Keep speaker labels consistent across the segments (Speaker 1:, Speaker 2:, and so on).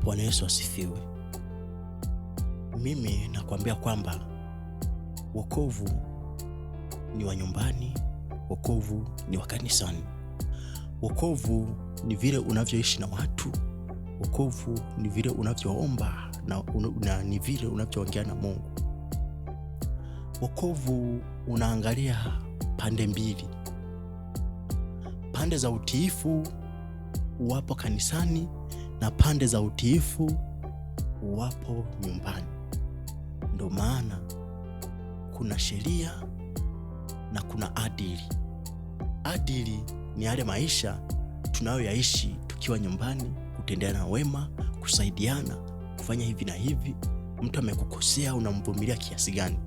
Speaker 1: Bwana Yesu asifiwe. Mimi nakwambia kwamba wokovu ni wa nyumbani, wokovu ni wa kanisani. Wokovu ni vile unavyoishi na watu, wokovu ni vile unavyoomba na ni vile unavyoongea na Mungu. Wokovu unaangalia pande mbili, pande za utiifu uwapo kanisani na pande za utiifu uwapo nyumbani. Ndo maana kuna sheria na kuna adili. Adili ni yale maisha tunayoyaishi tukiwa nyumbani, kutendeana wema, kusaidiana, kufanya hivi na hivi. Mtu amekukosea unamvumilia kiasi gani?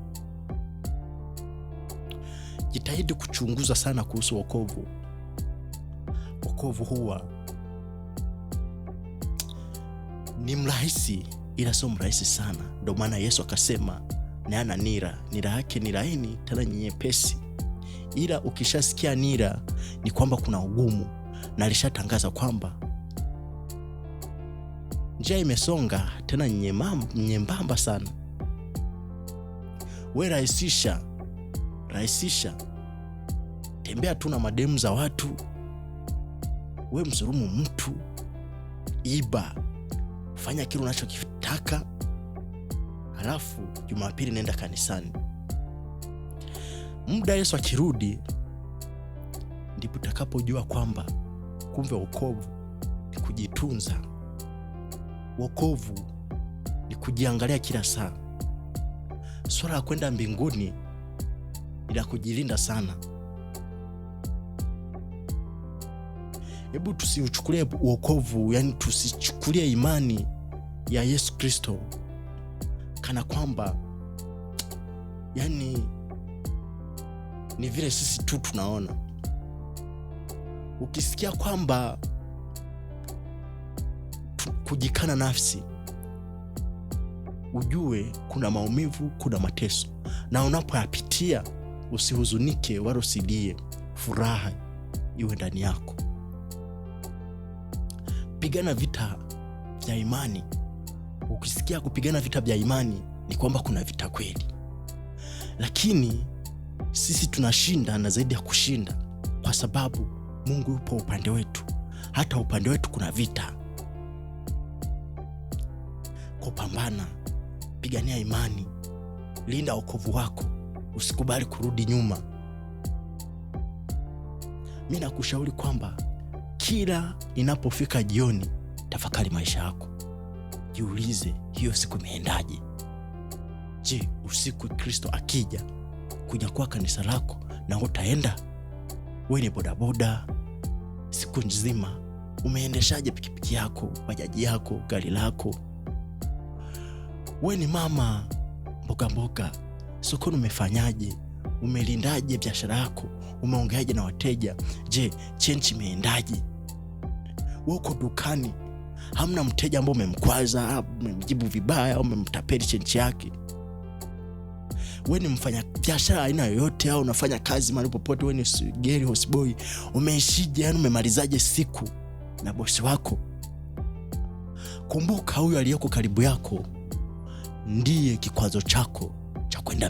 Speaker 1: Jitahidi kuchunguza sana kuhusu wokovu. Wokovu huwa ni mrahisi, ila sio mrahisi sana. Ndio maana Yesu akasema naye ana nira, nira yake ni laini tena nyepesi, ila ukishasikia nira ni kwamba kuna ugumu, na alishatangaza kwamba njia imesonga tena nyembamba sana. We rahisisha, rahisisha, tembea tu na mademu za watu, we msurumu mtu, iba, fanya kile unachokitaka, halafu Jumapili nenda kanisani. Muda Yesu akirudi, ndipo utakapojua kwamba kumbe wokovu ni kujitunza, wokovu ni kujiangalia kila saa. Swala la kwenda mbinguni ni la kujilinda sana. Hebu tusiuchukulie wokovu, yani tusichukulie imani ya Yesu Kristo kana kwamba yani ni vile sisi tu tunaona. Ukisikia kwamba kujikana nafsi, ujue kuna maumivu, kuna mateso, na unapoyapitia usihuzunike wala usilie, furaha iwe ndani yako. Pigana vita vya imani. Ukisikia kupigana vita vya imani ni kwamba kuna vita kweli, lakini sisi tunashinda na zaidi ya kushinda, kwa sababu Mungu yupo upande wetu. Hata upande wetu kuna vita. Kupambana, pigania imani, linda wokovu wako, usikubali kurudi nyuma. Mi nakushauri kwamba kila inapofika jioni, tafakari maisha yako, jiulize hiyo siku imeendaje? Je, usiku Kristo akija kunyakua kanisa lako na utaenda? Wewe ni bodaboda siku nzima, umeendeshaje pikipiki yako, bajaji yako, gari lako? Wewe ni mama mboga mboga sokoni, umefanyaje? Umelindaje biashara yako? Umeongeaje na wateja? Je, chenchi imeendaje? Wewe uko dukani, hamna mteja ambao umemkwaza, umemjibu vibaya, au umemtapeli chenchi yake? We ni mfanya biashara aina yoyote au unafanya kazi mahali popote, we ni geri houseboy, umeishije? Yani umemalizaje siku na bosi wako? Kumbuka huyu aliyeko karibu yako ndiye kikwazo chako cha kwenda